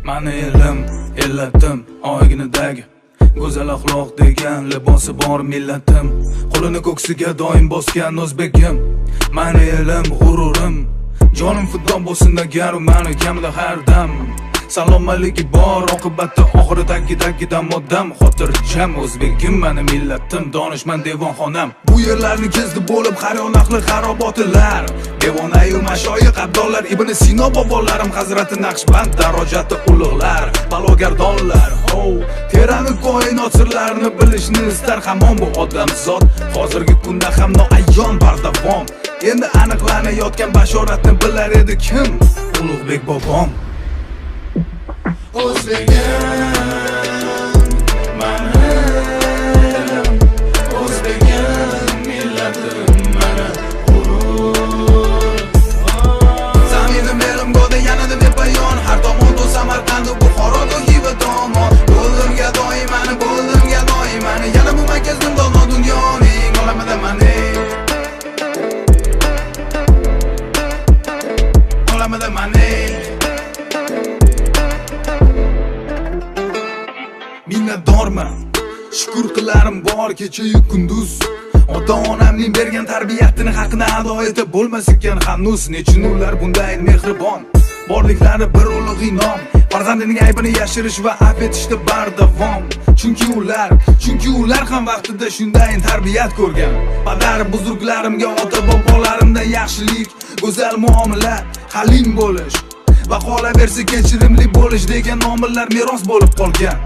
Mani elim, ellatim, oyginidagi go'zal axloq degan libosi bor millatim, qo'lini ko'ksiga doim bosgan o'zbegim. Mani elim, g'ururim, jonim fido bo'lsin agar mani kamida har dam salomatligi bor, oqibatda oxiri tagidagi odam xotirjam. O'zbegim, mani millatim, donishmand devonxonam. Bu yerlarni kezdi bo'lib har yon ahli xarobotilar, devonayu mashoyiq abdollar, Ibn Sino bobolarim, Hazrati Naqshband darojati ulug'lar, balogardonlar. Ho, terani koinot sirlarini bilishni istar hamon bu odamzod. Hozirgi kunda ham noayon bardavom, endi aniqlanayotgan bashoratni bilar edi kim? Ulug'bek bobom. O'zbegim, mani elim, o'zbegim, millatim, mani g'urur. Zaminim elim go'da yanada bepoyon, har tomonda Samarqand, Buxoro, Xiva tomon. Bo'ldim gadoyman, bo'ldim gadoyman, yana bu markazim dono dunyoning olamida mani. Olamida mani. Minnatdorman, shukur qilarim bor kecha-yu kunduz. Ota-onamning bergan tarbiyatini haqini ado etib bo'lmas ekan hanuz. Nechun ular bunday mehribon, borliklari bir ulug' inom. Farzandining aybini yashirish va afv etishda bardavom. Chunki ular ham vaqtida shunday tarbiyat ko'rgan. Padar buzrukolarimga, ota bobolarimdan yaxshilik, go'zal muomala, halim bo'lish va qolaversa kechirimli bo'lish degan omillar meros bo'lib qolgan.